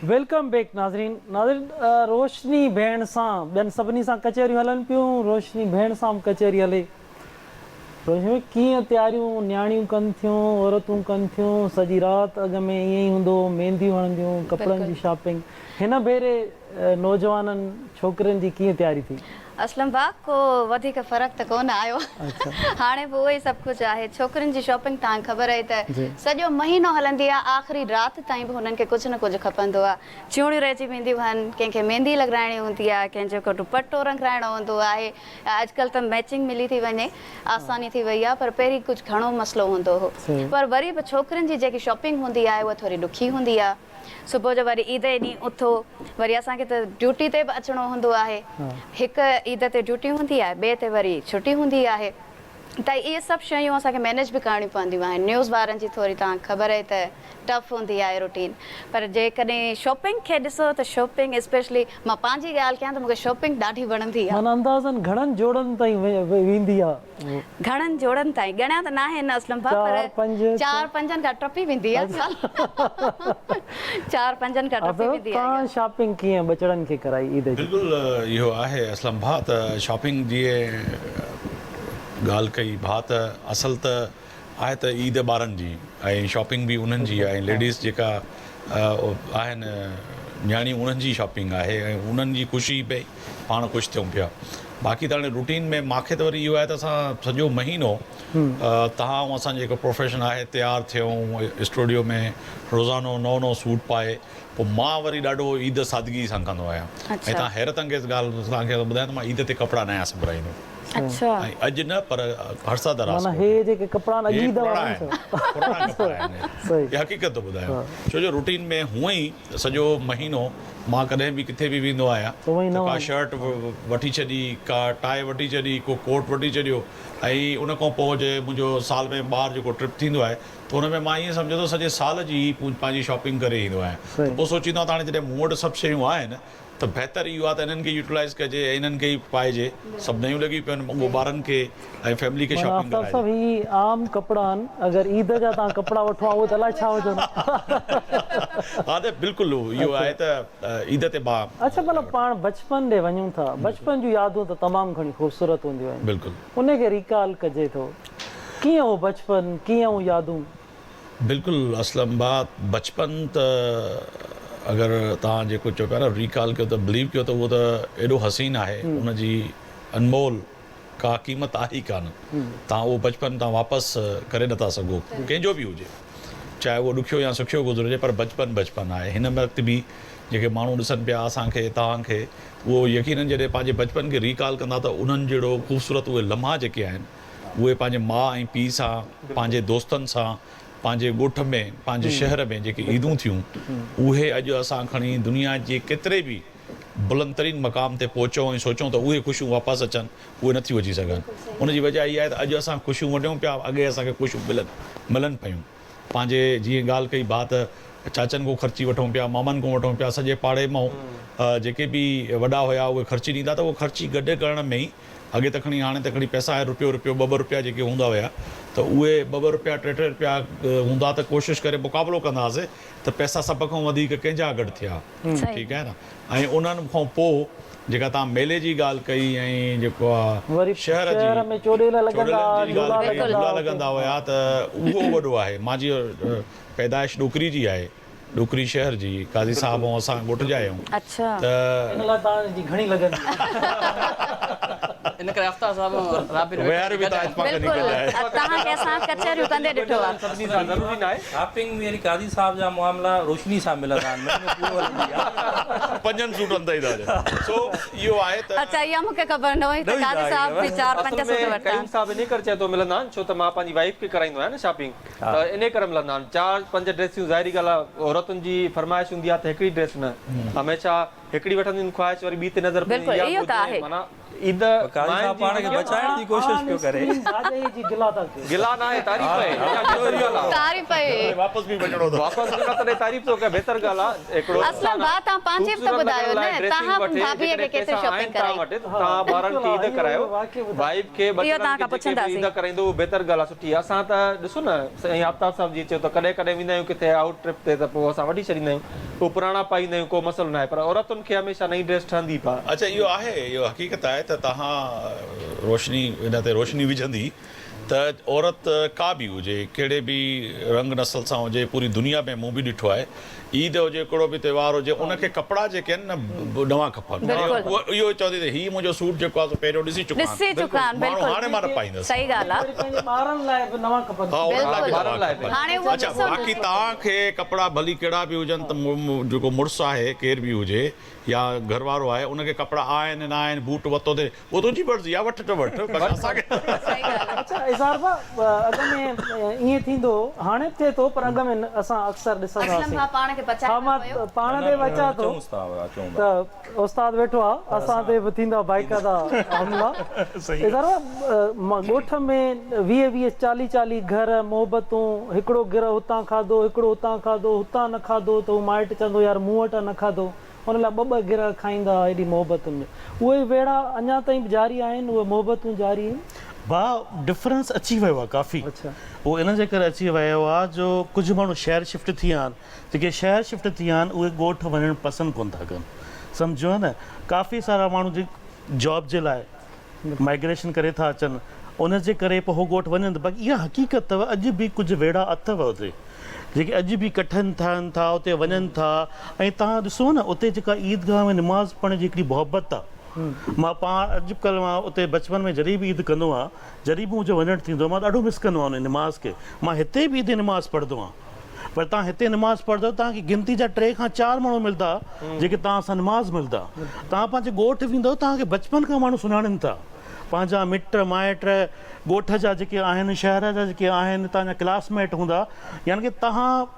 Welcome back ناظرين ناظرين روشني ڀيڻ سان ٻين سڀني سان ڪچهريون هلن پيون روشني ڀيڻ سان به ڪچهري هلي روشني ڀيڻ ڪيئن تياريون نياڻيون ڪن ٿيون عورتون ڪن ٿيون سڄي رات اڳ ۾ ائين ئي هوندو هو مينديون هڻنديون ڪپڙن جي شاپنگ هن ڀيري نوجوانن ڇوڪرين جي ڪيئن تياري ٿي؟ اسلم ڀاء ڪو وڌيڪ فرق ته ڪونه آيو هاڻي به اهو ئي سڀ ڪجهه آهي ڇوڪرين جي شاپنگ توهان کي خبر آهي ته سڄو مهينو هلندي آهي آخري رات تائين به هنن کي ڪجهه نه ڪجهه کپندو آهي چوڙيون رهجي وينديون آهن ڪنهن کي ميندي لڳرائڻي هوندي آهي ڪنهن جو ڪو دوپٽو رنگرائڻو هوندو آهي اڄڪلهه ته ميچنگ ملي ٿي وڃي آساني ٿي وئي آهي پر پهرين ڪجهه گهڻو مسئلو هوندو هو پر وري به ڇوڪرين جي جيڪي شاپنگ هوندي آهي اها ٿوري ڏکي هوندي آهي. صبح جو وري عيد جي ڏينهن اٿو وري اسان کي ته ڊيوٽي تي به اچڻو هوندو آهي هڪ عيد تي ڊيوٽي هوندي آهي ٻئي تي وري ڇٽي هوندي آهي ته اهي سڀ شيون اسان کي مينيج به ڪرڻيون پونديون آهن نيوز وارن جي ٿوري توهان کي خبر آهي ته ٽف هوندي آهي روٽين پر جيڪڏهن شاپنگ کي ڏسو ته شاپنگ اسپيشلي مان پنهنجي ڳالهه ڪيان ته مون کي شاپنگ ڏاڍي وڻندي آهي. معنيٰ اندازن گهڻن جوڙن تائين ويندي آهي. گهڻن جوڙن تائين ڳڻيا ته ناهن اسلم ڀاء پر چار پنجن کان ٽپي ويندي آ چار پنجن کان ٽپي ويندي آ. توهان شاپنگ ڪيئن ٻچڙن کي ڪرائي عيد جي؟ بلڪل اهو آهي اسلم ڀاء ته شاپنگ جي ڳالهه ڪئي ڀاء ته اصل ته آهي ته عيد ٻارن جي ۽ شاپنگ به انهن جي آهي ۽ ليڊيز جيڪا آهن نياڻيون انهن جي شاپنگ آهي ۽ انهن جي خوشي پئي پاڻ خوش ٿيون پيا باقي ته هاڻي روٽين ۾ ماکي ته وري اهو آهي ته اسان سڄو مهينو تهان ۽ اسان جو جيڪو پروفيشن آهي تيار ٿيون اسٽوڊيو ۾ روزانو نئون نئون سوٽ پائي پوء مان وري ڏاڍو عيد سادگي سان ڪندو آهيان ۽ تهان حيرت انگيز ڳالهه تهان کي ٻڌايان ته مان عيد تي ڪپڙا نيا سبرائيندو ۽ اڄ نه پر عرصه دراز معنيٰ هي جيڪي ڪپڙا آهن اڄ عيد وارا آهن پراڻا ڪپڙا آهن هي حقيقت ٿو ٻڌايان ڇو جو روٽين ۾ هونئن ئي سڄو مهينو مان ڪڏهن به ڪٿي به ويندو آهيان ته ڪا شرٽ وٺي ڇڏي، ڪا ٽائي وٺي ڇڏي، ڪو ڪوٽ وٺي ڇڏيو ۽ ان کان پوء جي منهنجو سال ۾ ٻاهر جيڪو ٽرپ ٿيندو آهي ته ان ۾ مان ائين سمجهو ته سڄي سال جي ئي پنهنجي شاپنگ ڪري ايندو آهيان ته پوء سوچيندو آهيان ته هاڻي جڏهن مون وٽ سڀ شيون آهن ته بهتر اهو آهي ته انهن کي يوٽيلائيز ڪجي ۽ انهن کي ئي پائجي سڀ نيون لڳيون پيون آهن اهو ٻارن کي ۽ فيملي کي معنيٰ شاپنگ آفتاب صاحب ڪرائجي. هي عام ڪپڙا آهن اگر عيد جا توهان ڪپڙا وٺو ها اهي ته الائي ڇا هجن ها. ها ته بلڪل اهو آهي ته عيد تي مان. اڇا ڀلا پاڻ بچپن ڏي وڃون ٿا بچپن جون يادون ته تمام گهڻيون خوبصورت هونديون آهن بلڪل. ان کي ريڪال ڪجي ٿو ڪيئن هو بچپن ڪيئن هون يادون. بلڪل اسلم ڀاء بچپن ته اگر توهان جيڪو چئو پيا نه ريڪال ڪيو ته بليو ڪيو ته اهو ته ايڏو حسين آهي ان جي انمول ڪا قيمت آهي ئي ڪانه توهان اهو بچپن توهان واپس ڪري نٿا سگهو ڪنهن جو به هجي چاهي اهو ڏکيو يا سکيو گذريو هجي پر بچپن بچپن آهي هن وقت به جيڪي ماڻهو ڏسن پيا اسان کي توهان کي اهو يقينن جڏهن پنهنجي بچپن کي ريڪال ڪندا ته انهن جهڙو خوبصورت اهي لمحا جيڪي آهن اهي پنهنجي ماء ۽ پيء سان، پنهنجي دوستن سان، پنهنجي ڳوٺ ۾، پنهنجي شهر ۾ جيڪي عيدون ٿيون، اهي اڄ اسان کڻي دنيا جي ڪيتري به بلند ترين مقام تي پهچون ۽ سوچون ته اهي خوشيون واپس اچن، اهي نٿيون اچي سگهن. ان جي وجه اها آهي ته اڄ اسان خوشيون ونڊيون پيا، اڳي اسان کي خوشيون ملن ملن پيون. پنهنجي جيئن ڳالهه ڪئي ڀاء ته چاچن کان خرچي وٺون پيا، مامن کان وٺون پيا، سڄي پاڙي مان جيڪي به وڏا هيا اهي خرچي ڏيندا ته اهو خرچي گڏ ڪرڻ ۾ ئي اڳي ته کڻي هاڻي ته کڻي پئسا آهي روپيو روپيو ٻه ٻه روپيا جيڪي هوندا هيا ته اهي ٻه ٻه روپيا ٽي ٽي روپيا هوندا ته ڪوشش ڪري مقابلو ڪندا هئاسي ته پئسا سڀ کان وڌيڪ ڪنهن جا گڏ ٿيا ٺيڪ آهي نه ۽ انهن کان پوء جيڪا توهان ميلي جي ڳالهه ڪئي ۽ جيڪو آهي شهر جي چوڏيلن جي ڳالهه ڪئي جهولا لڳندا هيا ته اهو وڏو آهي مان جي پيدائش ڏوڪري جي آهي ڏوڪري شهر جي قاضي صاحب ۽ اسان ڳوٺ جا آهيون ته. ان لاء توهان جي گهڻي لڳندي. ان ڪري آفتاب صاحب ۽ رابيل ويٺا ويهاريو به توهان اتفاق بلڪل گڏ آهي. توهان کي اسان ڪچهريون ڪندي ڏٺو آهي. سڀني سان ضروري ناهي. شاپنگ ۾ وري قاضي صاحب جا معاملا روشني سان ملندا آهن مهينو پورو هلندي آهي. پنجن سوٽن تائين ٿا اچن سو اهو آهي ته. اڇا اها مون کي خبر نه هئي ته قاضي صاحب به چار پنج اصل سوٽ ۾ ورتا قيوم آهن. صاحب انهي ڪري چئي ٿو ملندا آهن ڇو ته مان پنهنجي وائيف کي ڪرائيندو آهيان نه شاپنگ. ته انهي ڪري ملندا آهن. چار پنج ڊريسيون ظاهري ڳالهه آهي عورتن جي فرمائش هوندي آهي ته هڪڙي ڊريس نه هميشه هڪڙي وٺنديون آهن خواهش وري ٻي تي نظر پوندي بلڪل اها اهو ته به آهي. هجي معنيٰ عيد قاضي ماين صاحب جي پاڻ کي هوندي آهي. بچائڻ جي ڪوشش پيو ڪري. ڀاڄائي جي گلا ٿا ڪيو. گلا ناهي تعريف آهي اها بهتر ڳالهه آهي. تعريف آهي. واپس به وڃڻو اٿس. واپس وڃڻو تڏهن تعريف ٿو ڪيان بهتر ڳالهه آهي هڪڙو اسلم انسان ڀاء توهان پنهنجي به ته خوبصورت لڳڻ ٻڌايو لاء نه ڊريسنگ توهان وٺي ڀاڀيء کي جيڪڏهن ڪيتري پئسا آهن شاپنگ توهان ڪرائي. وٽ ته توهان ٻارن کي عيد ڪرايو وائيف کي اهو ٻچڙن توهان کي کان جيڪي به پڇنداسين. عيد ڪرائيندو اهو بهتر ڳالهه آهي سٺي آهي اسان ته ڏسو نه سائين آفتاب صاحب جيئن چيو ته ڪڏهن ڪڏهن ويندا آهيون ڪٿي آئوٽ ٽرپ تي ته پوء اسان وٺي ڇڏيندا آهيون اهو پراڻا پائيندا آهيون ڪو مسئلو ناهي پر عورتن کي هميشه نئين ڊريس ٺهندي پا. اڇا اهو آهي اهو حقيقت آهي ته توهان روشني ان تي روشني وجهندي ته عورت ڪا به هجي ڪهڙي به رنگ نسل سان هجي پوري دنيا ۾ مون به ڏٺو آهي عيد هجي ڪهڙو به تهوار هجي ان کي ڪپڙا جيڪي آهن نه نوان کپن بلڪل. اهو چوندي ته هي منهنجو سوٽ جيڪو آهي سو پهريون ڏسي چڪا ڏسي چڪا آهن ماڻهو بلڪل هاڻي مان نه پائيندس. صحيح ڳالهه آهي. وري پنهنجي ٻارن لاء به نوان کپن. ها انهن لاء به بلڪل. نوان کپن. هاڻي اهو اڇا ڏسو نه. باقي توهان کي ڪپڙا ڀلي ڪهڙا به هجن ته جيڪو مڙس آهي ڪير به هجي يا گهر وارو آهي ان کي ڪپڙا آهن نه آهن بوٽ وتو ته اهو تنهنجي مرضي آهي وٺ ته وٺ باقي اسان کي صحيح ڳالهه آهي. اڇا اظهار ڀاء اڳ ۾ ائين ٿيندو هو هاڻي به ٿئي ٿو پر اڳ ۾ اسان اڪثر ڏسندا اسلم هئاسين ڀاء پاڻ کي بچائي ها نه مان پيو. پاڻ تي به اچان ٿو ته استاد ويٺو آ اسان تي به ٿيندا باقاعده حملا اظهار ڀاء ڳوٺ ۾ 20 20 40 40 گهر محبتون هڪڙو گرهه هتان کاڌو هڪڙو هتان کاڌو هتان نه کاڌو ته هو مائٽ چوندو يار مون وٽان نه کاڌو ان لاء ٻه ٻه گرهه کائيندا ها ايڏي محبتن ۾ اهي ويڙها اڃا تائين به جاري آهن اهي محبتون جاري آهن. ڀاء ڊفرنس اچي ويو آهي ڪافي اهو ان جي ڪري اچي ويو آهي جو ڪجهه ماڻهو شهر شفٽ ٿي ويا آهن جيڪي شهر شفٽ ٿي ويا آهن اهي ڳوٺ وڃڻ پسند ڪونه ٿا ڪن سمجهو نه ڪافي سارا ماڻهو جي جاب جي لاء مائگريشن ڪري ٿا اچن ان جي ڪري پوء هو ڳوٺ وڃن ٿا باقي اها حقيقت اٿو اڄ به ڪجهه ويڙها اٿو اتي جيڪي اڄ به ڪٺن ٿين ٿا اتي وڃن ٿا ۽ توهان ڏسو نه اتي جيڪا عيدگاهه ۾ نماز پڙهڻ جي هڪڙي محبت آ مان پاڻ اڄ ڪلهه مان اتي بچپن ۾ جڏهن به عيد ڪندو آهيان جڏهن به منهنجو وڃڻ ٿيندو آهي مان ڏاڍو مس ڪندو آهيان ان نماز کي مان هتي به عيد نماز پڙهندو آهيان پر توهان هتي نماز پڙهندؤ توهان کي گنتي جا ٽي کان چار ماڻهو ملدا جيڪي توهان سان نماز ملدا. توهان پنهنجي ڳوٺ ويندؤ توهان کي بچپن کان ماڻهو سڃاڻين ٿا. پنهنجا مٽ مائٽ ڳوٺ جا جيڪي آهن شهر جا جيڪي آهن توهان جا ڪلاس ميٽ هوندا يعني ڪي توهان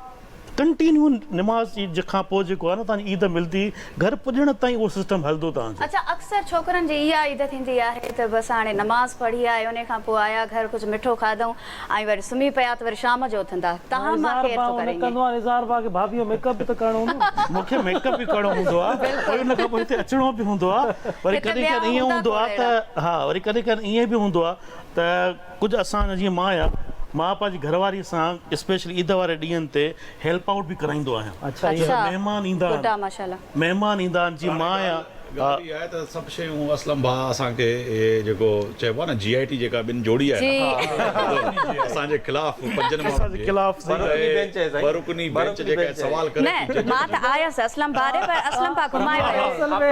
ڪنٽينيو نماز کان پوء جيڪو آهي نه توهان جي عيد ملدي گهر پڄڻ تائين اهو سسٽم هلدو توهان جو. اڇا اڪثر ڇوڪرن جي اها عيد ٿيندي آهي ته بس هاڻي نماز پڙهي آئي انهي کان پوء آيا گهر ڪجهه مٺو کاڌئون ۽ وري سمهي پيا ته وري شام جو اٿندا. تهان مان اظهار ڪير ڀاء ٿو نه ڪري ائين. ڪندو آهي اظهار ڀاء کي ڀاڀي جو ميڪ اپ به ته ڪرڻو هوندو. مون کي ميڪ اپ به ڪرڻو هوندو آهي وري ان کان پوء هتي اچڻو به هوندو آهي وري هتي ڪڏهن ٻيا ڪڏهن ائين هوندا هوندو ٿورا آهي ته اهڙا. ها وري ڪڏهن ڪڏهن ائين به هوندو آهي ته ڪجهه اسان جا جيئن مان آهيان مان پنهنجي گهر واري سان اسپيشلي عيد واري ڏينهن تي هيلپ آئوٽ به ڪرائيندو آهيان اڇا اڇا مهمان ايندا گڊ آ آهن ماشاءالله. مهمان ايندا آهن جيئن مان آهيان ڳالهه اها آهي ته سڀ شيون اسلم ڀاء اسان کي اهي جيڪو چئبو آهي نه جي آء ٽي جيڪا ٻن جوڙي آهي نه اسان جي خلاف پنجن ماڻهن جي ٻه رڪني بينچ جيڪا سوال ڪري ٿي نه مان ته آيس اسلم ڀاء ڏي پر اسلم ڀاء گهمائي ويو. اصل ۾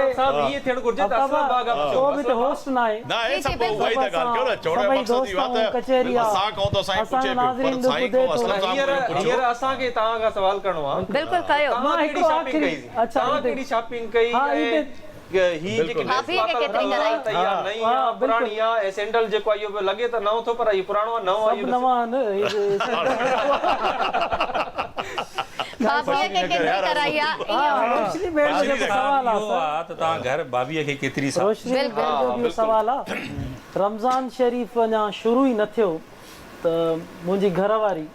ڪو به ته هوسٽ ناهي. ناهي سڀ اها ئي ته ڳالهه ڪيو نه چوڻ جو مقصد اهو آهي ته اسان کان ته سائين پڇي پيو پر سائين کان اسلم صاحب کان پڇو. هينئر اسان کي توهان کان سوال ڪرڻو آهي. بلڪل ڪيو. توهان ڪهڙي شاپنگ ڪئي؟ توهان ڪهڙي شاپنگ ڪئي ۽ هي جيڪي ڊريس پاتل اٿو ته اها نئين آ پراڻي آ ۽ سينڊل جيڪو آ اهو لڳي ته نئون ٿو پر اهو پراڻو آ نئون آ سڀ نوان آهن ڀاڀيء کي ڪيتري ڪرائي آ اهو روشني ڀيڻ جو جيڪو سوال آ اهو آ ته توهان گهر ڀاڀيء کي ڪيتري روشني ڀيڻ جو به سوال آ رمضان شريف اڃا شروع ئي نه ٿيو ته منهنجي گهر واري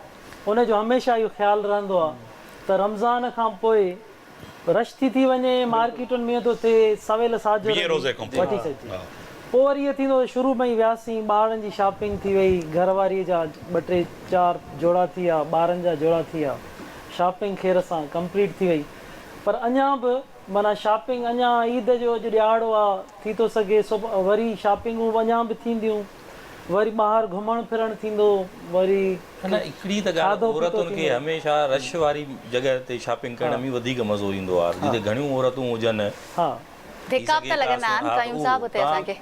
ان جو هميشه اهو خيال رهندو آ ته رمضان کان پوء رش ٿي ٿي وڃي مارڪيٽن ۾ ٿو ٿئي سويل ساجهر وٺي ڇڏجي پوء وري اهو ٿيندو ته شروع ۾ ئي وياسين ٻارڙن جي شاپنگ ٿي وئي گهر واريء جا ٻه ٽي چار جوڙا ٿي ويا ٻارن جا جوڙا ٿي ويا شاپنگ خير سان ڪمپليٽ ٿي وئي پر اڃا به معنيٰ شاپنگ اڃا عيد جو اڄ ڏهاڙو آ ٿي ٿو سگهي سڀ وري شاپنگون اڃا به ٿينديون وري ٻاهر گهمڻ ڦرڻ ٿيندو وري نه هڪڙي ته ڳالهه کاڌو پيتو عورتن کي ٿيندو. هميشه رش واري جڳهه تي شاپنگ ڪرڻ ۾ وڌيڪ مزو ايندو آهي جتي گهڻيون عورتون هجن ها. ٿي ڌڪا به سگهي ته ته لڳندا آهن ها قيوم صاحب اهو اتي اسان توهان کي.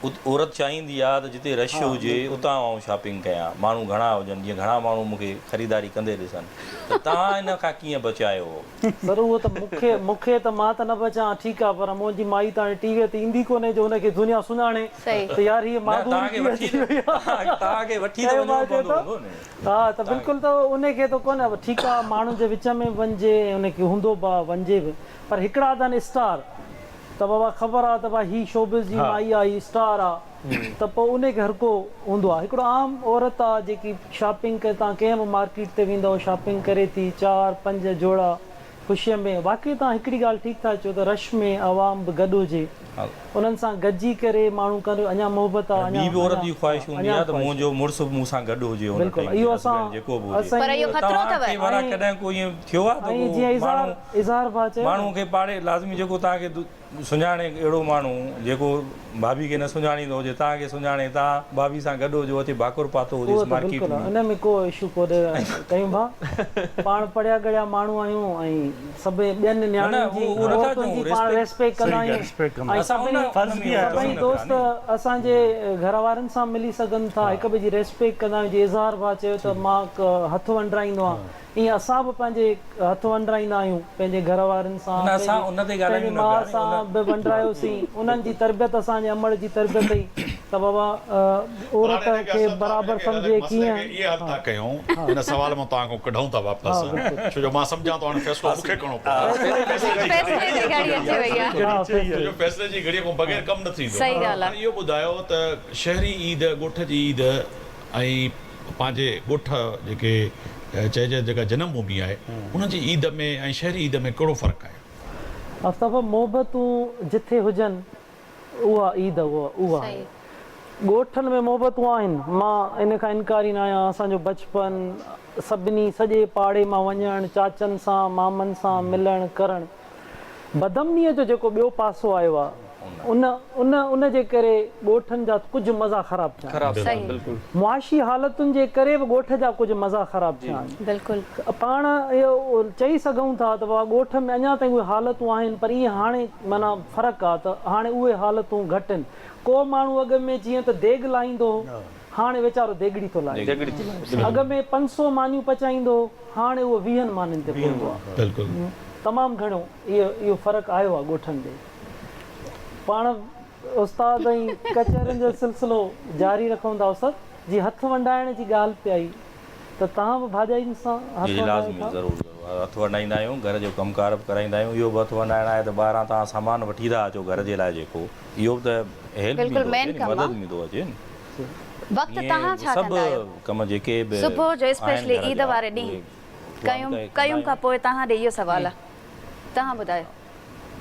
عورت چاهيندي آ ته جتي رش هجي اتان آئون شاپنگ ڪيان، ماڻهو گهڻا هجن جيئن گهڻا ماڻهو مون کي خريداري ڪندي ڏسن ته توهان ان کان ڪيئن بچايو هو؟ سر اهو ته مون کي مون کي ته مان ته نه بچان ٺيڪ آ پر منهنجي مائي ته هاڻي ٽي وي تي ايندي ڪونهي جو هن کي دنيا سڃاڻي ته يار هيء نه معذور توهان کي ٿي وٺي اچي وئي آ توهان کي وٺي ته ڪيو وڃڻو مان چئي پوندو ٿو هوندو نه. ها ته بلڪل ته ان کي ته ڪونه ٺيڪ آ ماڻهن جي وچ ۾ وڃجي ۽ ان کي هوندو به آ وڃجي به پر هڪڙا ته آهن اسٽار ته بابا خبر آ ته ڀائي هي شوبز جي مائي آ هي اسٽار آ ته پوء انهي کي هرڪو هوندو آ هڪڙو عام عورت آ جيڪي شاپنگ ڪري توهان ڪنهن به مارڪيٽ تي ويندؤ شاپنگ ڪري ٿي چار پنج جوڙا خوشيء ۾ واقعي توهان هڪڙي ڳالهه ٺيڪ ٿا چئو ته رش ۾ عوام به گڏ هجي انهن سان گڏجي ڪري ماڻهو ڪن اڃا محبت آ ۽ اڃا ٻي به عورت اڃا جي خواهش هوندي اڃا آ ته خواهش منهنجو مڙس به مون سان گڏ هجي ان بلڪل ٽائيم تي اهو اسان هسبينڊ جيڪو به هجي اسان پر اهو ته خطرو توهان اٿو. کي ڀلا ۽ ڪڏهن ڪو ائين ٿيو آ ته ۽ ڪو جيئن اظهار ماڻهو اظهار ڀاء چيو ماڻهو نه. کي پاڙي لازمي جيڪو توهان کي سڃاڻي اهڙو ماڻهو جيڪو ڀاڀي کي نه سڃاڻيندو هجي توهان کي سڃاڻي توهان ڀاڀي سان گڏ هجو اچي ڀاڪر پاتو اهو هجيس ته مارڪيٽ بلڪل ۾. ان ۾ ڪو اشو ڪونهي ڪيون ڀاء پاڻ پڙهيا ڳڙهيا ماڻهو آهيون ۽ سڀئي ٻين نه نه نياڻين جي اهو اهو نٿا عورتن چئون جي پاڻ ريسپيڪٽ ريسپيڪٽ ڪندا صحيح آهيون ريسپيڪٽ ڪندا ۽ اسان سڀني ان فرض ان ۾ به آهي اهو سڀئي چئون نه پيا دوست ني. اسان جي گهر وارن سان ملي سگهن ٿا هڪ ٻئي جي ريسپيڪٽ ڪندا آهيون جي اظهار ڀاء چيو ته مان هٿ ونڊرائيندو آهيان ائين اسان به پنهنجي هٿ ونڊرائيندا آهيون پنهنجي گهر وارن سان نه اسان ان تي پنهنجي ڳالهايون نه ماء پيا سان ان به ونڊرايوسين انهن جي تربيت اسان جي امڙ جي تربيت هئي ته بابا پر عورت هاڻي هن کي کي اسلم صاحب برابر هن کي سمجهي مسئلي ڪيئن کي ائين حل ٿا ڪيون هن سوال مان توهان کان ڪڍون ٿا ها واپس بلڪل ڇو جو مان سمجهان ٿو هاڻي فيصلو مون کي ڪرڻو پوندو فيصلي جي فيصلي جي گهڙي اچي وئي آهي. ها ڇو فيصلي جو فيصلي جي گهڙي کان بغير ڪم نه ٿيندو صحيح ڳالهه هاڻي اهو ٻڌايو ته شهري عيد ڳوٺ جي عيد ۽ پنهنجي ڳوٺ جيڪي چئجي جيڪا جنم ڀومي آهي ان جي عيد ۾ ۽ شهري عيد ۾ ڪهڙو فرق آهي؟ آفتاب محبتون جٿي هجن اها عيد اها آهي. ڳوٺن ۾ محبتون آهن مان ان کان انڪاري نه آهيان اسان جو بچپن سڀني سڄي پاڙي مان وڃڻ چاچن سان مامن سان ملڻ ڪرڻ بدامنيء جو جيڪو ٻيو پاسو آيو آ ان ان ان جي ڪري ڳوٺن جا ڪجهه مزا خراب ٿيا آهن. معاشي حالتن جي ڪري به ڳوٺ جا ڪجهه مزا خراب ٿيا آهن. بلڪل. پاڻ اهو چئي سگهون ٿا ته بابا ڳوٺ ۾ اڃا تائين اهي حالتون آهن پر ائين هاڻي معنيٰ فرق آ ته هاڻي اهي حالتون گهٽ آهن. ڪو ماڻهو اڳ ۾ جيئن ته ديڳ لاهيندو هو هاڻي ويچارو ديڳڙي ٿو لاهي. اڳ ۾ 500 مانيون پچائيندو هو هاڻي اهو ويهن مانين تي پهتو آ. بلڪل. تمام گهڻو اهو فرق آيو آ ڳوٺن ڏي. پاڻ استاد ۽ ڪچهرين جو سلسلو جاري رکون ٿا استاد جي هٿ ونڊائڻ جي ڳالهه پئي آئي ته توهان به ڀاڄائين سان هٿ جي جي ونڊايو لازمي ٿا؟ ضرور ضرور هٿ ونڊائيندا آهيون گهر جو ڪم ڪار به ڪرائيندا آهيون اهو به هٿ ونڊائڻ آهي ته ٻاهران توهان سامان وٺي ٿا اچو گهر جي لاء جيڪو اهو به ته هيلپ بلڪل ۾ ٿو مين اچي ني ڪم آ. مدد ۾ ٿو اچي ني وقت توهان ائين ڇا سڀ ڪندا آهيو؟ ڪم جيڪي به صبح جو آهن اسپيشلي گهر عيد جا واري اهي ڏينهن ڪيوم واندڪائي ڪندا ڪيوم کان آهيون. پوء توهان ڏي اهو سوال آ توهان ٻڌايو.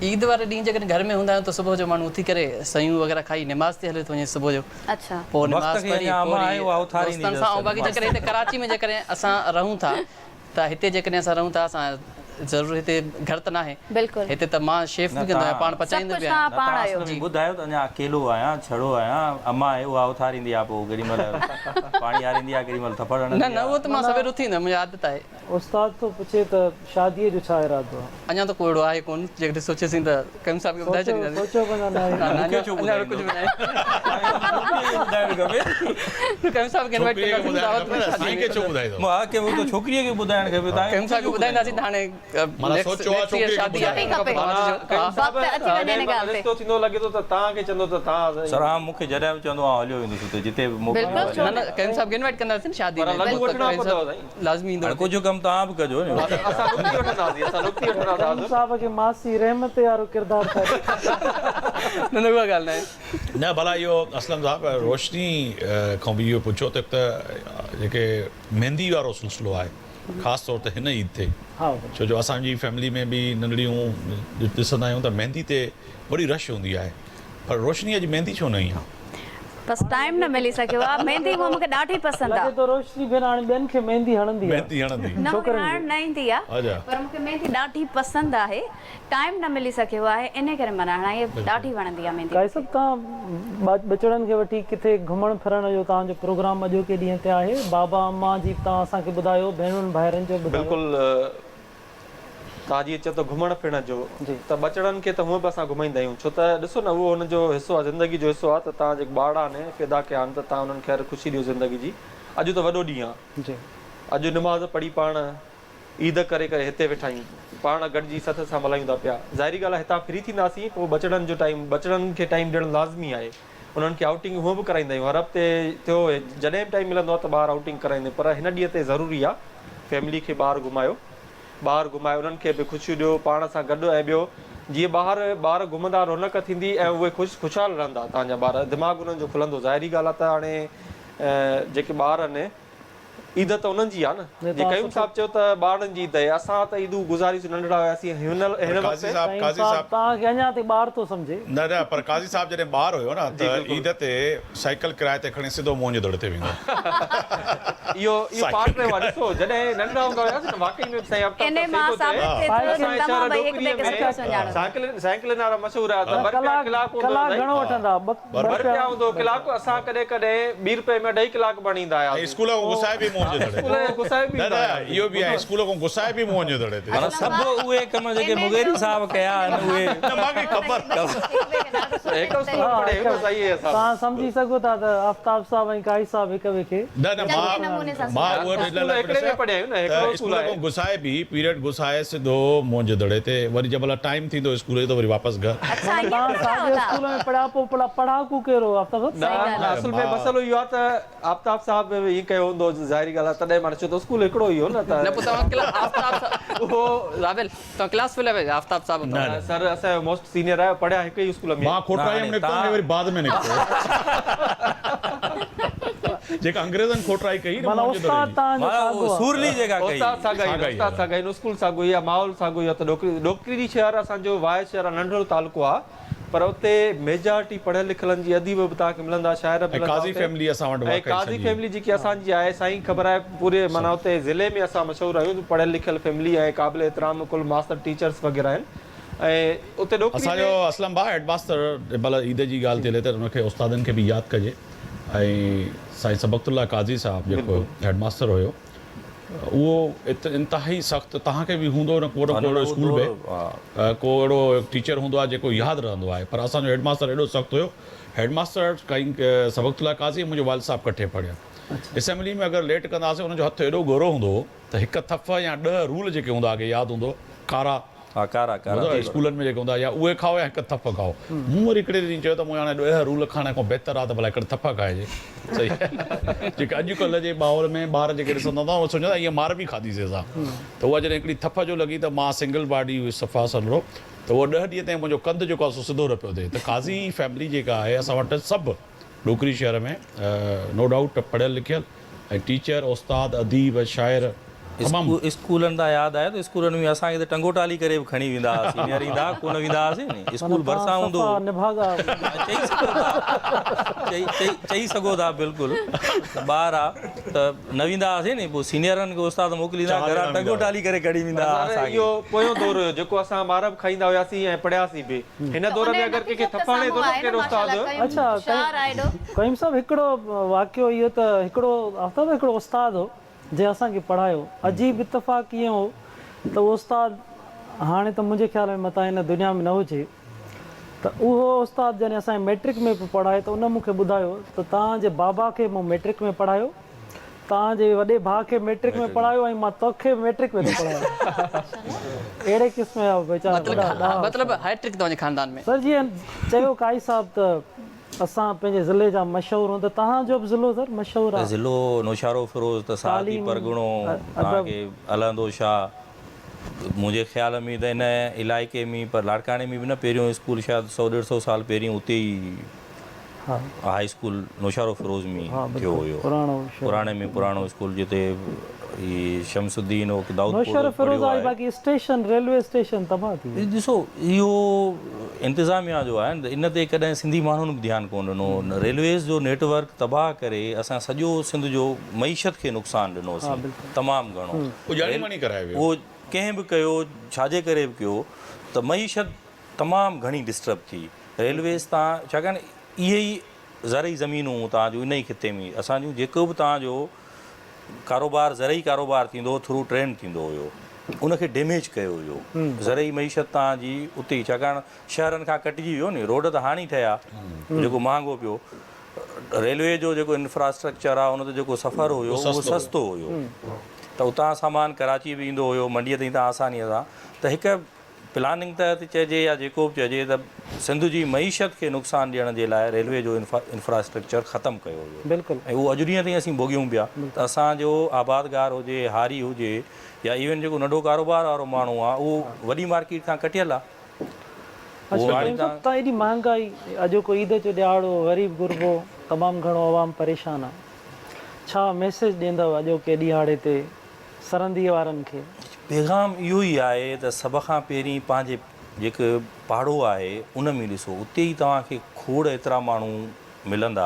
عيد واري ڏينهن جيڪڏهن گهر ۾ هوندا آهيون ته صبح جو ماڻهو اٿي ڪري سيون وغيره کائي نماز تي هليو ٿو وڃي صبح جو اڇا. پوء وقت نماز کي پڙهي اڃا پوء امان وري آهي اها اٿاريندي دوستن اٿس سان ۽ باقي نماز جيڪڏهن هتي ڪراچي ۾ جيڪڏهن اسان رهون ٿا ته هتي جيڪڏهن اسان رهون ٿا اسان ضرور هتي گهر ته ناهي بلڪل. هتي ته مان شيف نه به ڪندو آهيان تان پاڻ سڀ پچائيندو ڪجهه به توهان آهيان. نه پاڻ تان آهيو. اصل ۾ ٻڌايو ته اڃا اڪيلو آهيان ڇڙو آهيان امان آهي اها اٿاريندي آهي پوء ڪيڏي مهل پاڻي هاريندي آهي ڪيڏي مهل ٿڦڙ نه هڻندي نه آهي. اهو ته مان سوير اٿي ايندو آهيان منهنجي عادت آهي. استاد ٿو پڇي ته شاديء جو ڇا ارادو آ؟ اڃا ته ڪو اهڙو آهي ڪونه، جيڪڏهن سوچيسين ته قيوم صاحب کي ٻڌائي ڇڏينداسين. سوچيو به نه ناهي. نه نه مون کي ڇو اڃا اهڙو ڪجهه به ناهي. ڇوڪريء کي ٻڌائڻ کپي. قيوم صاحب کي انوائيٽ ڇوڪريء کي ڪنداسين ٻڌائڻ دعوت کپي ۾ نه شادي سائين ۾. کي ڇو ٻڌائيندو؟ ها ڪي هو ته ڇوڪريء کي ٻڌائڻ کپي توهان کي قيوم مون کي صاحب کي ڇو ٻڌائينداسين ٻڌائيندو؟ ته هاڻي معنيٰ نيڪسٽ سوچيو آ نيڪسٽ ايئر ڇوڪريء کي شادي آهي ٻڌايو. ان کان پوء کپي. توهان اچجو. قيوم ها. صاحب وقت اچي وڃي جڏهن ان مهل ڳالهه تي. رشتو ٿيندو لڳي ٿو ته توهان کي چوندو ته توهان سر ها مون کي جڏهن به چوندو آئون هليو ويندس اتي جتي به موڪليندو بلڪل هليو ڇو نه نه. نه قيوم صاحب کي انوائيٽ ڪنداسين شادي پر ۾ لڏون بلڪل وٺڻا قيوم پوندو صاحب سائين. لازمي ايندو هاڻي اتي. ڪجهه ڪم توهان به ڪجو نه. اسان نڪتي وٺنداسين اسان نڪتي وٺنداسين قيوم حاضر. صاحب کي ماسي رحمت وارو ڪردار ٿا ڏين. نه نه اها ڳالهه ناهي. نه ڀلا اهو اسلم صاحب روشني کان به اهو پڇو ته هڪ ته جيڪي ميندي وارو سلسلو آهي خاص طور تي هن عيد تي ڇو جو اسان جي فيملي ۾ به ننڍڙيون ڏسندا آهيون ته ميندي تي وڏي رش هوندي آهي پر روشني اڄ ميندي ڇو نه هنئي آ؟ بس ٽائيم نه ملي سگهيو آ ميندي هونء مونکي ڏاڍي پسند آ. لڳي ٿو روشني ڀيڻ هاڻي ٻين کي ميندي هڻندي آ. ميندي هڻندي. نه مونکي ڇوڪرن هڻڻ کي. نه ايندي آ پر مونکي ميندي ڏاڍي پسند آهي ٽائيم نه ملي سگهيو آهي انهي ڪري مان نه هڻائي ڏاڍي وڻندي آ ميندي قائد مونکي. صاحب توهان ٻچڙن کي وٺي ڪٿي گهمڻ ڦرڻ جو توهان جو پروگرام اڄوڪي ڏينهن تي آهي بابا امان جي به توهان اسان کي ٻڌايو ڀيڻن ڀائرن جو به ٻڌايو. بلڪل توهان جيئن چئو ته گهمڻ ڦرڻ جو ته ٻچڙن کي ته هونء به اسان گهمائيندا آهيون ڇو ته ڏسو نه اهو هن جو حصو آهي زندگي جو حصو آهي ته توهان جيڪي ٻارڙا آهن پيدا ڪيا آهن ته توهان انهن کي هر خوشي ڏيو زندگي جي اڄ ته وڏو ڏينهن آهي اڄ نماز پڙهي پاڻ عيد ڪري ڪري هتي ويٺا آهيون پاڻ گڏجي سٿ سان ملهايون ٿا پيا ظاهري ڳالهه آهي هتان فري ٿينداسين پوء ٻچڙن جو ٽائيم ٻچڙن کي ٽائيم ڏيڻ لازمي آهي انهن کي آئوٽنگ هونء به ڪرائيندا آهيون هر هفتي ٿيو جڏهن به ٽائيم ملندو آهي ته ٻاهر آئوٽنگ ڪرائيندا آهيون پر هن ڏينهن تي ضروري آهي فيملي کي ٻاهر گهمايو ٻاهر گهمائي انهن کي به خوشيون ڏيو پاڻ سان گڏ ۽ ٻيو جيئن ٻاهر ٻار گهمندا رونق ٿيندي ۽ اهي خوش خوشحال رهندا توهان جا ٻار دماغ انهن جو کلندو ظاهري ڳالهه آهي ته هاڻي جيڪي ٻار آهن عيد ته انهن جي آهي نه جي قيوم صاحب چيو ته ٻارڙن جي عيد آهي اسان ته عيدون گذاريسون ننڍڙا هياسين هن پر وقت قاضي صاحب قيوم قاضي صاحب صاحب توهان کي اڃا تائين ٻار ٿو سمجهي. نه نه پر قاضي صاحب جڏهن ٻار هيو نه جي ته بلڪل. عيد تي سائيڪل ڪرائي تي کڻي سڌو موهن جي دڙي تي ويندو هو. اهو اهو پارٽ رهيو آهي ڏسو جڏهن ننڍڙا هوندا هياسين نه واقعي ۾ سائين آفتاب انهي صاحب مان صحيح ٿو چئي ثابت ٿئي ٿو اسان ته جي شهر توهان ٻئي هڪ ڏوڪريء ٻئي کي ۾ سٺو سڃاڻو ٿا. سائيڪلن سائيڪلن وارا مشهور هيا ته ٻه رپيا ڪلاڪ ڪلاڪ هوندو هو ڪلاڪ سائين. گهڻو وٺندا ٻه ٻه رپيا رپيا هوندو هو ڪلاڪ اسان ڪڏهن ڪڏهن ٻي رپئي ۾ اڍائي ڪلاڪ به هڻي ايندا ۽ هياسين. اسڪول کان گسائي به موهن جي دڙي تي. اسڪول کان گسائي به نه ايندا نه هياسين. اهو به آهي اسڪول کان گسائي به موهن جي دڙي تي. معنيٰ سڀ اهي ڪم جيڪي مغيري صاحب ڪيا آهن اهي. نه مان کي خبر. هڪ اسڪول ۾ پڙهيا آهيون نه سائين اسان. توهان سمجهي سگهو ٿا ته آفتاب صاحب ۽ قاضي صاحب هڪ ٻئي کي. نه نه چڱي مان نموني سان مان سڃاڻو اهو ٿا. ان لاء پيو اسڪول هڪڙي ۾ پڙهيا آهيون نه ته هڪڙو اسڪول اسڪول آهي. کان گسائي به پيريڊ گسائي سڌو موهن جي دڙي تي وري جنهن مهل ٽائيم ٿيندو اسڪول جو ته وري واپس گهر. اڇا ائين توهان به ٿا ساڳئي هوندا. اسڪول ۾ پڙهيا پوء پڙها پڙهاڪو ڪير هو آفتاب صاحب؟ نه صحيح ڳالهه نه آهي. اصل ۾ مسئلو اهو آهي ته آفتاب صاحب به ائين ڪيو هوندو ظاهري ڳالهه آهي تڏهن معنيٰ ڇو ته اسڪول هڪڙو ئي هو نه ته نه پوء توهان ڪلا آفتاب صاحب اهو رابيل توهان ڪلاس فيلو آهيو آفتاب صاحب نه نه. سر اسان جو موسٽ سينيئر آهي پڙهيا هڪ ئي اسڪول ۾ مان کوٽرائيء ۾ نه هاڻي نڪتو توهان ۽ وري بعد ۾ نڪتو. جيڪا انگريزن کوٽرائي ڪئي نه معنيٰ موهن جي دڙي استاد جي. توهان جو معنيٰ ساڳو آهي. سورلي جيڪا ڪئي. استاد ساڳا ئي آهن ساڳا ئي استاد آهن. ساڳا ئي آهن اسڪول ساڳو ئي آهي ماحول ساڳو ئي آهي ته ڏوڪري ڏوڪري شهر اسان جو واحد شهر آهي ننڍڙو تعلقو آهي پر اتي ميجارٽي پڙهيل لکيلن جي اديب به توهان کي ملندا شاعر به ۽ ملندا قاضي اتي فيملي اسان وٽ ۽ واقعي قاضي سڄي. فيملي جيڪي اسان جي آهي سائين خبر آهي پوري معنيٰ اتي ضلعي ۾ اسان مشهور آهيون پڙهيل لکيل فيملي ۽ قابل احترام ڪل ماستر ٽيچرس وغيره آهن ۽ اتي ڏوڪري اسان ۾. جو اسلم ڀاء هيڊ ماستر جنهن مهل عيد جي ڳالهه ٿي هلي ته ان کي استادن کي به ياد ڪجي ۽ سائين سبغت الله قاضي صاحب جيڪو هيڊ ماستر هيو اهو انتهائي سخت توهان کي به هوندو نه ڪو نه ڪو اهڙو اسڪول ۾ ڪو اهڙو ٽيچر هوندو آهي جيڪو ياد رهندو آهي پر اسان جو هيڊ ماستر ايڏو سخت هيو هيڊ ماستر سبغت الله قاضي ۽ منهنجو والد صاحب ڪٺي پڙهيا اسيمبلي ۾ اگر ليٽ ڪندا هئاسين ان جو هٿ ايڏو ڳورو هوندو هو ته هڪ ٿڦ يا ڏهه رول جيڪي هوندا اڳي ياد هوندو ڪارا ها ڪارا ڪارا ٻڌو اسڪولن ۾ جيڪي هوندا يا اهي کائو يا هڪ ٿڦ کائو. مون وري هڪڙي ڏينهن چيو ته مون هاڻي ڏهه رول کائڻ کان بهتر آهي ته ڀلا هڪڙي ٿڦ کائجي. صحيح جيڪي اڄ ڪلهه جي ماحول ۾ ٻار جيڪي ڏسندا ته اهي سمجهندا ايئن مار به کاڌي سي اسان. ته اها جڏهن هڪڙي ٿڦ جو لڳي ته مان سنگل باڊي هيس صفا سنهڙو ته اهو ڏهه ڏينهن تائين منهنجو ڪنڌ جيڪو آهي سو سڌو نه پيو ٿئي ته قاضي فيملي جيڪا آهي اسان وٽ سڀ ڏوڪري شهر ۾ نو ڊائوٽ پڙهيل لکيل ۽ ٽيچر، استاد، اديب، شاعر تمام. اسڪولن تان ياد آيو ته اسڪولن ۾ اسان کي ته ٽنگو ٽالي ڪري به کڻي ويندا هئا سينيئر ايندا هئا ڪونه ويندا هئاسين ني اسڪول ڀرسان هوندو هو چئي سگهو ٿا چئي چئي چئي سگهو ٿا بلڪل ته ٻار آ ته نه ويندا هئاسين ني پوء سينيئرن کي استاد موڪليندا هئا گهران ٽنگو ٽالي ڪري کڻي ويندا هئا اسان کي. اهو پويون دور هيو جيڪو اسان مار به کائيندا هياسين ۽ پڙهياسين به هن دور ۾ اگر ڪنهن کي ٿڦ هڻي ٿو نه ڪير استاد. اڇا قيوم صاحب هڪڙو واقعو اهو ته هڪڙو آفتاب هڪڙو استاد هو جنهن اسان کي پڙهايو عجيب اتفاق ائين هو ته اهو استاد هاڻي ته منهنجي خيال ۾ متان هن دنيا ۾ نه هجي ته اهو استاد جڏهن اسان کي مئٽرڪ ۾ پيو پڙهائي ته ان مون کي ٻڌايو ته توهان جي بابا کي مون مئٽرڪ ۾ پڙهايو توهان جي وڏي ڀاء کي مئٽرڪ ۾ پڙهايو ۽ مان توکي به مئٽرڪ ۾ ٿو پڙهايان اهڙي قسم جا ويچارا وڏا ڏاها مطلب هيٽرڪ توهان جي خاندان ۾. سر جيئن چيو قائي صاحب ته اسان پنهنجي ضلعي جا مشهور هون ته توهان جو به ضلعو سر مشهور آ. ضلعو نوشهروفيروز ته ساهتي تعليم، پرڳڻو توهان ادب. کي الهندو شاهه منهنجي خيال ۾ ته ان علائقي ۾ پر لاڙڪاڻي ۾ به نه پهريون اسڪول شايد سئو ڏيڍ سئو سال پهرين اتي ئي هاء اسڪول نوشهروفيروز ۾ ٿيو هيو پراڻي ۾ پراڻو اسڪول جتي هي شمس الدين هو دائود پوٽو نوشهروفيروز پڙهيو آهي آهي. باقي اسٽيشن ريلوي اسٽيشن تباهه ٿي وئي. ڏسو اهو انتظاميا جو آهي نه ان تي ڪڏهن سنڌي ماڻهن به ڌيان ڪونه ڏنو ريلويز جو نيٽ ورڪ تباهه ڪري اسان سڄو سنڌ جو معيشت کي نقصان ڏنوسين تمام گهڻو اهو ڄاڻي واڻي ڪرايو ويو. اهو ڪنهن به ڪيو ڇاجي ڪري به ڪيو ته معيشت تمام گهڻي ڊسٽرب ٿي ريلويز تان ڇاڪاڻ اهي ئي زرعي زمينون توهان جون ان ئي خطي ۾ اسان جون جيڪو به توهان جو ڪاروبار زرعي ڪاروبار ٿيندو هو ٿرو ٽرين ٿيندو هيو. ان کي ڊيميج ڪيو ويو. زرعي معيشت توهان جي اتي ئي ڇاڪاڻ شهرن کان ڪٽجي ويو ني روڊ ته هاڻي ٺهيا جيڪو مهانگو پيو ريلوي جو جيڪو انفراسٽرڪچر آ ان تي جيڪو سفر هيو اهو سستو هيو ته اتان سامان ڪراچي به ايندو هيو منڊيء تائين تان آسانيء سان ته هڪ پلاننگ تحت چئجي يا جيڪو به چئجي ته سنڌ جي معيشت کي نقصان ڏيڻ جي لاء ريلوي جو انفراسٽرڪچر ختم ڪيو ويو بلڪل ۽ اهو اڄ ڏينهن تائين اسين ڀوڳيون پيا ته اسان جو آبادگار هجي هاري هجي يا ايون جيڪو ننڍو ڪاروبار وارو ماڻهو آ اهو وڏي مارڪيٽ کان ڪٽيل آ اڇا قيوم صاحب تان ايڏي مهانگائي اڄوڪو عيد جو ڏهاڙو غريب غربو تمام گهڻو عوام پريشان آ ڇا ميسيج ڏيندؤ اڄوڪي ڏهاڙي تي سرنديء وارن کي. پيغام اهو ئي آهي ته سڀ کان پهرين پنهنجي جيڪو پاڙو آهي ان ۾ ڏسو اتي ئي توهان کي کوڙ ايترا ماڻهو ملندا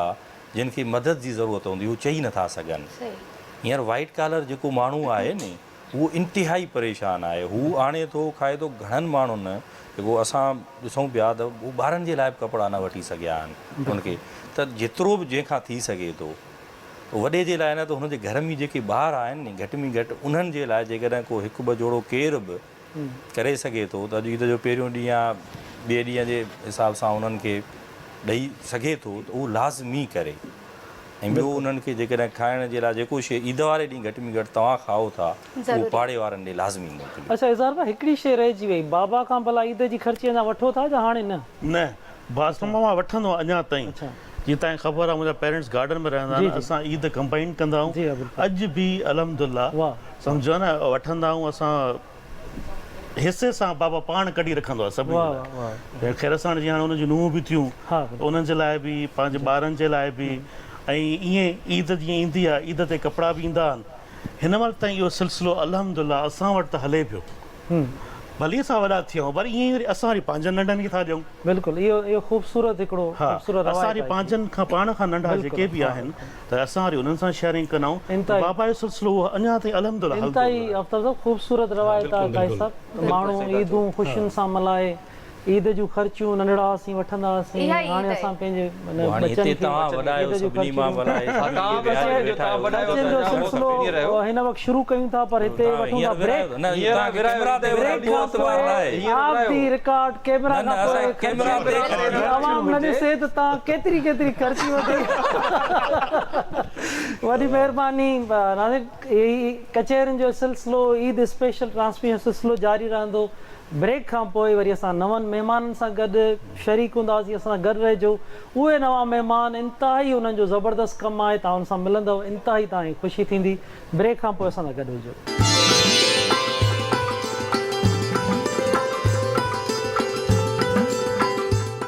جن کي مدد جي ضرورت هوندي هو چئي نٿا سگهن هينئر وائيٽ ڪالر جيڪو ماڻهو آهي ني اهو انتهائي پريشان آهي هو آڻي ٿو کائي ٿو گهڻن ماڻهن جيڪو اسان ڏسون پيا ته هو ٻارن جي لاء به ڪپڙا نه وٺي سگهيا آهن ان کي ته جيترو به جنهن کان ٿي سگهي ٿو وڏي جي لاء نه ته هن جي گهر ۾ جيڪي ٻار آهن ني گهٽ ۾ گهٽ انهن جي لاء جيڪڏهن ڪو هڪ ٻه جوڙو ڪير به ڪري سگهي ٿو ته اڄ عيد جو پهريون ڏينهن آ ٻئي ڏينهن جي حساب سان انهن کي ڏئي سگهي ٿو ته اهو لازمي ڪري ۽ ٻيو انهن کي جيڪڏهن کائڻ جي لاء جيڪو شيء عيد واري ڏينهن گهٽ ۾ گهٽ توهان کائو ٿا اهو پاڙي وارن ڏي لازمي موڪليو. اڇا اظهار ڀاء هڪڙي شيء رهجي وئي بابا کان ڀلا عيد جي خرچي اڃا وٺو ٿا جا هاڻي نه؟ نه باسڻ مان وٺندو آهيان اڃا تائين جيئن توهان کي خبر آهي منهنجا پيرنٽس گارڊن ۾ رهندا آهن اسان عيد ڪمبائن ڪندا آهيون اڄ به الحمدلله سمجهو نه وٺندا آهيون اسان حصي سان بابا پاڻ ڪڍي رکندو آهي سڀني لاء خير سان جيئن هاڻي انهن جون نونهون به ٿيون انهن جي لاء به پنهنجي ٻارن جي لاء به ۽ ائين عيد جيئن ايندي آهي عيد تي ڪپڙا به ايندا آهن هن مهل تائين اهو سلسلو الحمدلله اسان وٽ ته هلي پيو. ڀلي اسان وڏا ٿي آهيون پر ائين ئي وري اسان وري پنهنجن ننڍن کي ٿا ڏيون. بلڪل اهو اهو خوبصورت هڪڙو ها خوبصورت اسان روايت وري آهي. پنهنجن کان پاڻ کان ننڍا بلڪل جيڪي به ها آهن ته اسان وري انهن سان شيئرنگ ڪندا آهيون ته انتهائي بابا جو سلسلو اهو اڃا تائين الحمدلله هلندو انتهائي پيو آهي. آفتاب صاحب خوبصورت روايت آهي بلڪل قائد بلڪل صاحب ته ماڻهو بلڪل صحيح ٿا چئو. عيدون خوشين سان ملهائي عيد جون خرچيون ننڍڙا هئاسين وٺندا هئاسين اها ئي هاڻي عيد آهي. اسان پنهنجي هاڻي ٻچن هتي کي توهان وڏا آهيو عيد جون سڀني مان خرچيون وڏا آهيو ها سڀني توهان کي به ويهاري اسان جو ويٺا توهان آهيو وڏا آهيو خرچين اسان جو جا وڏا سلسلو سينيئر آهيو. هن وقت شروع ڪيون ٿا پر هتي توهان وٺون ٿا هينئر بريڪ ورهايو نه هينئر توهان کي ورهايو ڪيمرا تي هينئر ورهايو بريڪ اهو کان اعتبار پوء نه آهي هينئر آف ورهايو. The record camera نه نه کان پوء اسان ڪيمرا خرچي تي ڪيمرا تي عوام نه هجي. ڏسي ته توهان ڪيتري ڪيتري خرچي وڌي وڏي مهرباني ناظرين هي ڪچهرين جو سلسلو عيد اسپيشل ٽرانسميشن سلسلو جاري رهندو بريڪ کان پوء وري اسان نون مهمانن سان گڏ شريڪ هونداسين اسان سان گڏ رهجو اهي نوان مهمان انتهائي انهن جو زبردست ڪم آهي توهان ان سان ملندؤ انتهائي توهان کي خوشي ٿيندي بريڪ کان پوء اسان سان گڏ هجو.